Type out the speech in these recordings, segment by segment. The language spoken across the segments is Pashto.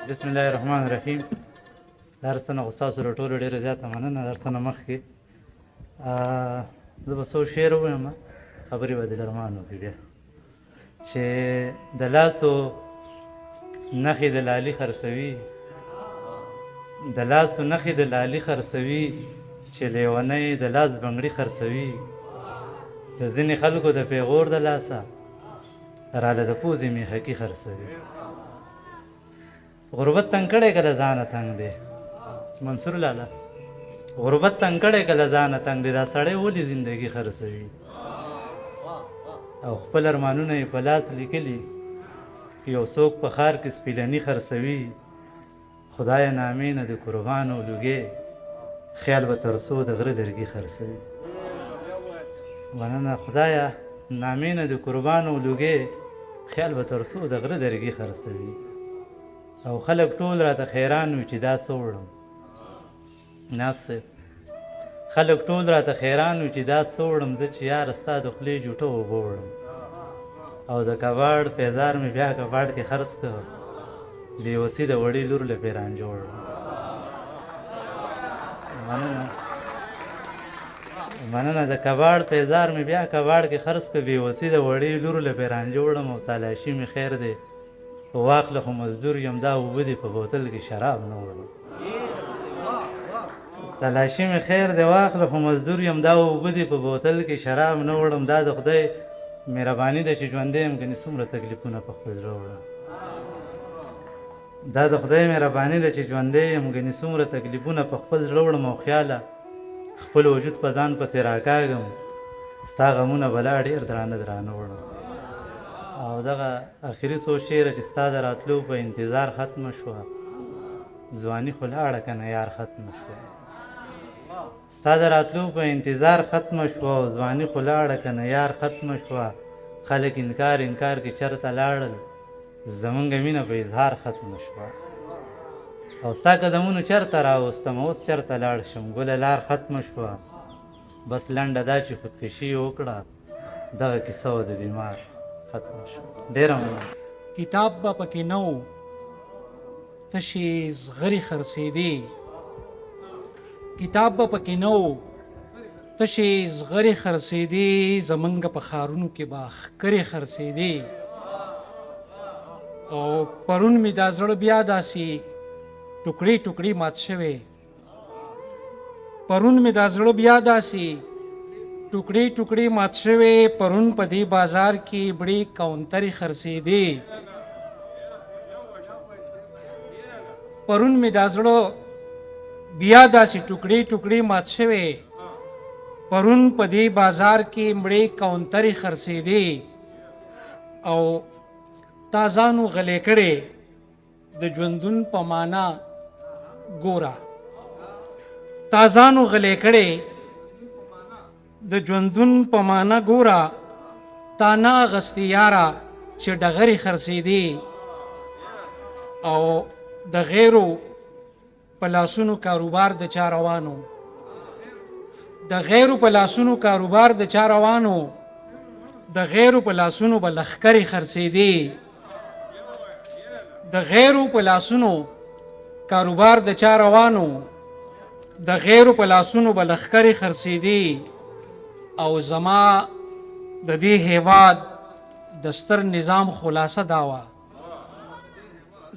بسم الله الرحمن الرحیم. د هر څه نه خو ستاسو له ټولو ډېره زیاته مننه. د هر څه نه مخکې زه به څو شعر ووایم، خبرې به دلرمان وکړي. بیا چې د لاسو نښې د لالي خرڅوي، د لاسو نښې د لالي خرڅوي، چې لیونی د لاس بنګړي خرڅوي، د ځینې خلکو د پیغور د لاسه راله د پوزې میخکي خرڅوي. غربت تنګ کړی که له ځانه تنګ دی منصور لالا، غربت تنګ کړی که له ځانه تنګ دی، دا سړی ولې زندگی خرڅوي؟ او خپل ارمانونه یې په لاس لیکلي، یو څوک په ښار کې سپیلني خرڅوي. خدای نامې نه د قربان او لوګې خیال به تر څو د غره لرګي خرڅوي. مننه. خدایا نامې نه د قربان او لوګې خیال به تر څو د غره لرګي خرڅوي. او خلک ټول راته خیران وي چې دا څه وړم. ناز صاحب، خلک ټول راته خیران وي چې دا څه وړم، زه چې یاره ستا د خولې جوټه اوبه وړم. او د کباړ پیزار مې بیا کباړ کې خرڅ کړ، بېوسي د وړې لور له پیران جوړ. مننه، مننه. د کباړ پیزار مې بیا کباړ کې خرڅ کړ، بېوسي د وړې لور له پیران جوړم. او تالاشي مې خیر دی واخله، خو مزدور یم، دا اوبه دي په بوتل کې شراب نه وړم. تلاشي مې خیر دی واخله، خو مزدور یم، دا اوبه دي په بوتل کې شراب نه وړم. دا د خدای مهرباني ده چې ژوندی یم، ګنې څومره تکلیفونه په خپل زړه وړم. دا د خدای مهرباني ده چې ژوندی یم، ګنې څومره تکلیفونه په خپل زړه وړم. او خیاله خپل وجود په ځان پسې راکاږم، ستا غمونه بلا ډېر درانه درانه وړم. او دغه اخري څو شعره چې ستا د راتلو په انتظار ختمه شوه، ځواني خو لاړه که نه یار ختمه شوه. ستا د راتلو په انتظار ختمه شوه او ځواني خو لاړه که نه یار ختمه شوه. خلک انکار انکار کې چرته لاړل، زمونږ مینه په اظهار ختمه شوه. او ستا قدمونو چرته راوستم، اوس چرته لاړ شم، ګله لار ختمه شوه. بس لنډه دا چې خودکشي یې وکړه، دغه کیسه وه د بیمار ختمه شوه. ډېره مننه. کتاب به پکې نه و، تشې زغرې خرڅېدې. کتاب به پکې نه و، تشې زغرې خرڅېدې. زمونږ په ښارونو کې به ښکرې خرڅېدې. او پرون مې دا زړه بیا داسې ټوکړې ټوکړې مات شوی. پرون مې دا زړه بیا داسې ټوکړې ټوکړې مات شوی. پرون په دې بازار کې بړې کونترې خرڅېدې. پرون مې دا زړه بیا داسې ټوکړې ټوکړې مات شوی. پرون په دې بازار کې مړې کونترې خرڅېدې. او تا ځانو غلې کړې د ژوندون په معنا ګوره، تا ځانو غلې کړې د ژوندون په معنا ګوره. تا نه اغستې یاره چې ډغرې خرڅېدې. او د غیرو په لاسونو کاروبار د چا روانو، د غیرو په لاسونو کاروبار د چا روانو، د غیرو په لاسونو به لښکرې خرڅېدې. د غیرو په لاسونو کاروبار د چا روانو، د غیرو په لاسونو به لښکرې خرڅېدې. او زما د دې هیواد د ستر نظام خلاصه دا وه،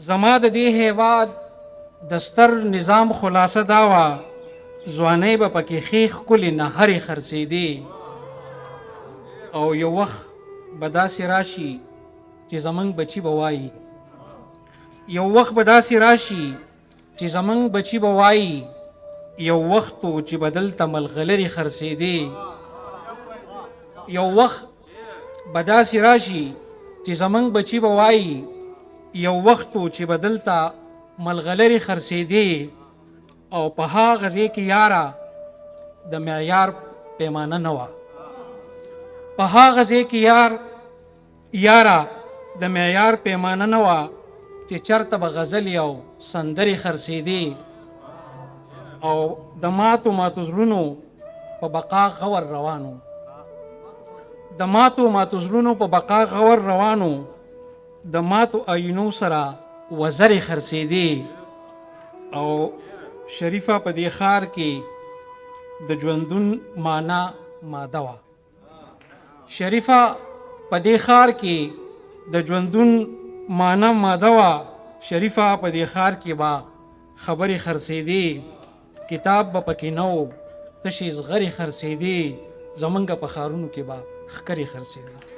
زما د دې هیواد د ستر نظام خلاصه دا وه، ځوانۍ به پکې ښې ښکلې نهرې خرڅېدې. او یو وخت به داسې راشي چې زمونږ بچي به وایي، یو وخت به داسې راشي چې زمونږ بچي به وایي، یو وخت و چې به دلته ملغلرې خرڅېدې. یو وخت به داسې راشي چې زمونږ بچي به وایي، یو وخت و چې به دلته ملغلرې خرڅېدې. او په هغه ځای کې یاره د معیار پیمانه نه وه، په هغه ځای کې یار یاره د معیار پیمانه نه وه چې چرته به غزلې او سندرې خرڅېدې. او د ماتو ماتو زړونو په بقا غور روانو، د ماتو ماتو زړونو په بقا غور روانو، د ماتو آینو سره وزرې خرڅېدې. او شریفه په دې ښار کې د ژوندون مانا ماده وه. شریفه په دې ښار کې د ژوندون مانا ماده وه. شریفه په دې ښار کې به خبرې خرڅېدې، کتاب به پکې نه و، تشې زغرې خرڅېدې. زمونږ په ښارونو کې به ښکرې خرڅېدې.